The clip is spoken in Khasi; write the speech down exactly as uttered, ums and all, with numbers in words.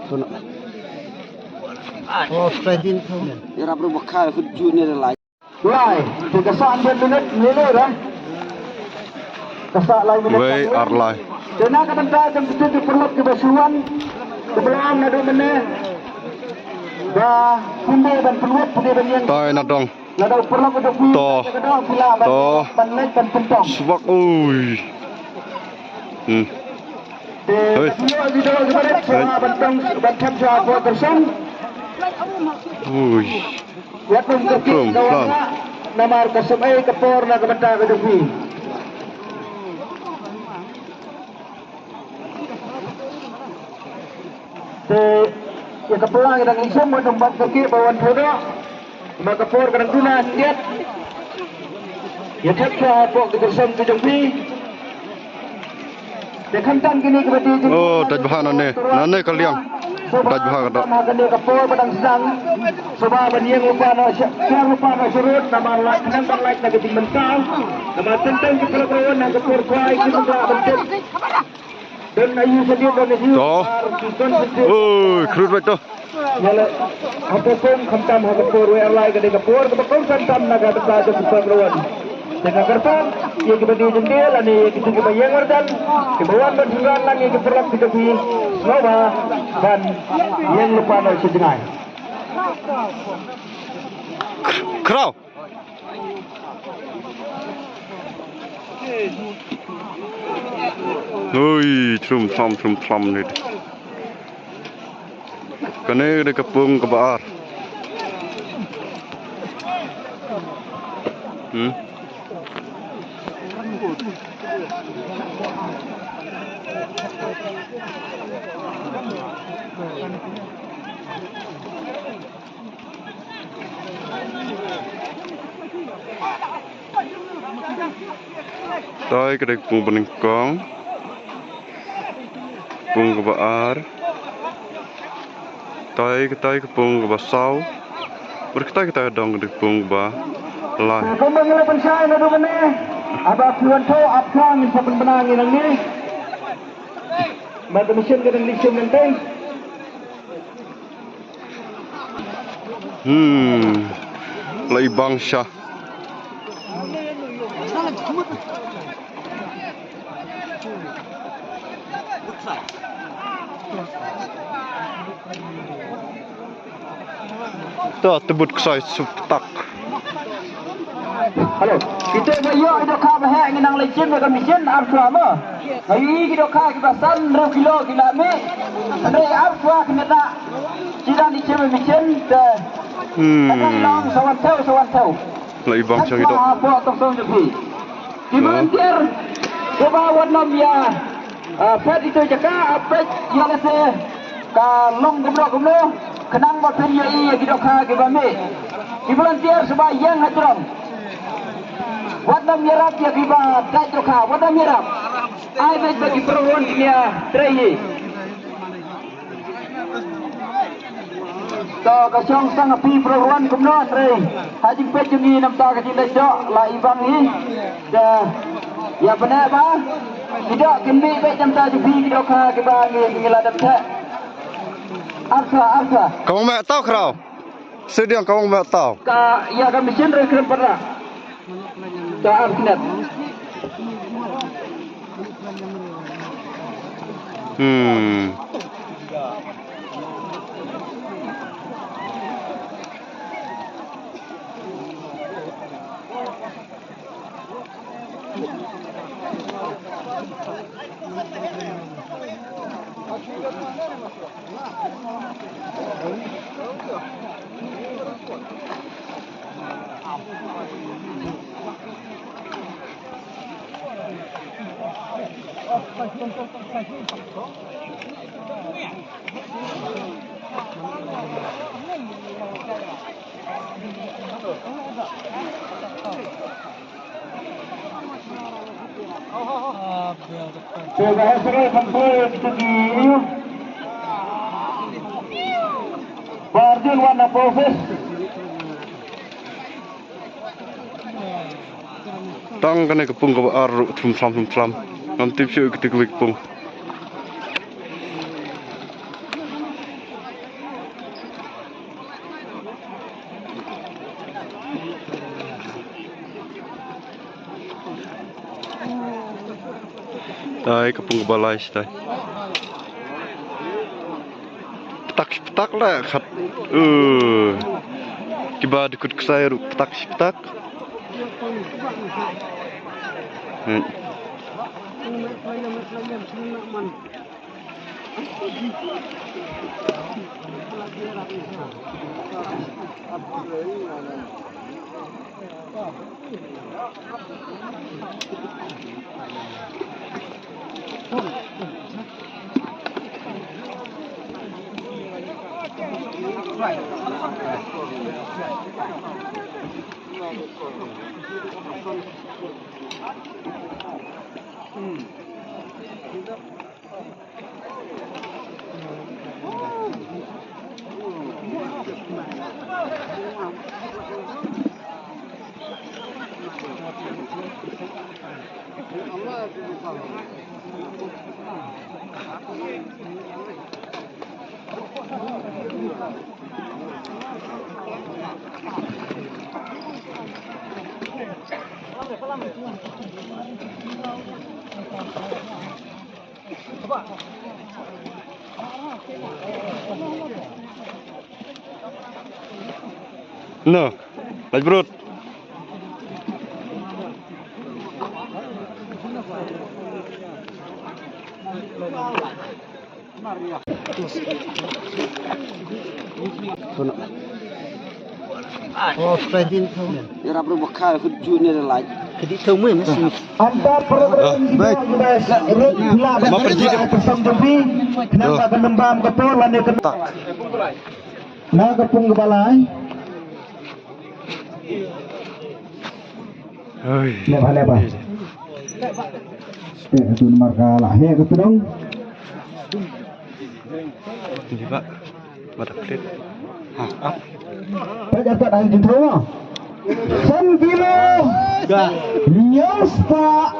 Tuna. Oh, straight in. Ïarap ruh ba kha khut ju ne lai. Lai, te ka san jan minit ne le ra. Ka sa lai minit. Wei, ar lai. Te na ka bynta jong kitu ki paralok kiba shu wan. Kiba la wan naduh mynne. Ba pynbeit ban pynwit pynbeit ban ïeng. Tai na dong. Naduh paralok kiba phi. To. Ka dong phi lah ban, to, ban leit ban pyntong. Subak, ui. Hmm. Te, hei, ka phi ïoh video kiba rit, hei, shuwa ban tong, ban thep shuwa hapoh kyrshan. Ui. Ïa kum ka phi, trum, ka wan trum. Namar ka sum ei ka por na ka bynta ka jong phi. Te ïa ka pla ngi dang ïashem, wat nym bat ka kiew ba wan thoh doh. Namar ka por ka dang duna kiet. Ïa thep shuwa hapoh ki kyrshan ki jong phi. Te khamtam kine kiba die jingdie. Oh, dait bha nangne. Nangne ka liang. Dait bha ka doh. Kane ka por ba dang sdang. Shuwa ban ïeng lypa noh sha, ïeng lypa noh sharud, namar lait, khnang ban lait na ka jingmynsaw. Namar teng teng ki paralok ruh na ka por khwai kim lah ban tip. Don aïu shadien don aïu. To. Ar ki concentrate. Oi, khrut bha to. Ïa le, ha ka por khamtam ha ka por wei ar lai ka dei ka por kaba kongsan tam na ka bynta jong ki paralok ruh. Te nga kyrpad ïa kiba die jingdie lane ïa kito kiba ïeng marjan, kiba wan ban shynrang lang ïa ki paralok ki jong phi, sngewbha ban ïeng lypa noh sha jngai. Khraw. Ui, thrum thlam, thrum thlam ni. Kane ka dei ka pung kaba ar. Hmm. Tai ka dei ka pung ba nyngkong. Pung kaba ar. Tai, ka tai ka pung kaba saw. Bad ka tai ka tai dong ka dei ka pung kaba lai. Kumba ngi la pynshai naduh mynne. Haba phi wan thoh ap kha ngin sa pynbna ngi nangne. Ba ka mission ka dang leit shim nangtai. Hmm. La i bang sha. To, tebut ksai suptak. Hello. Kita ba ïoh i dohkha ba heh ngi nang leit shim ïa ka mission ar shuwa mo. Nga ïohi ki dohkha kiba san hynriew kilo ki la mih. Hynrei ar shuwa ki mih ta. Ki dang di shim mission te. Hmm. Ka dang long sa wan thew, sa wan thew. La i bang chang i doh. Hapoh tong song jong phi. Ki volunteer kiba wat nym ïa, ah, phet ito jaka, ah, peit ïa lehse ka long kumno kumno, khnang ba phin ïohi ïa ki dohkha kiba mih. Ki volunteer shuwa ïeng ha jrong. Wat nym ïarap ïa kiba dait dohkha, wat nym ïarap. Ai beit ba ki paralok kin ïa trei hi. To ka shong sdang ha phi paralok kumno hynrei ha jingpeit jong ngi namar ka jingdait doh la i bang hi. Te ïa bneh ba ki doh kin mih beit namar jong phi ki dohkha kiba ngi, ngi la dep theh. Arsa, arsa. Ka bang meh taw khraw. Sediang ka bang meh taw. Ka ïa ka mission re kren para. Ka ar knet. Hmm. Te ba heh shuh ban poi ïa kitu ki ïing. Ba arjun wan na office. Tang kane ka pung kaba ar ruh thum thlam thum thlam. Ngam tip shuh ïa kitu ki pung. Ai, ka pung ba lai stai. Ptak shi ptak la khat. Uh. Kiba dikut ksai ruh ptak shi ptak. Hmm. No, lait brut. Oh, Fredin Thomen. Ira bro bakha hut ju ne lai. Kedi Thomen. Anta program. Ah, baik. Ma pergi dah. Kena tak kena bam ke pol ane kena. Tak. Na ka pung ka balai. Oi. Leba leba. Te tu marka lah he ka tudong. Ni ba. Mata klit. Ha. Apa jatuh dah jin thawa. San kilo. Dah. Nyos pa.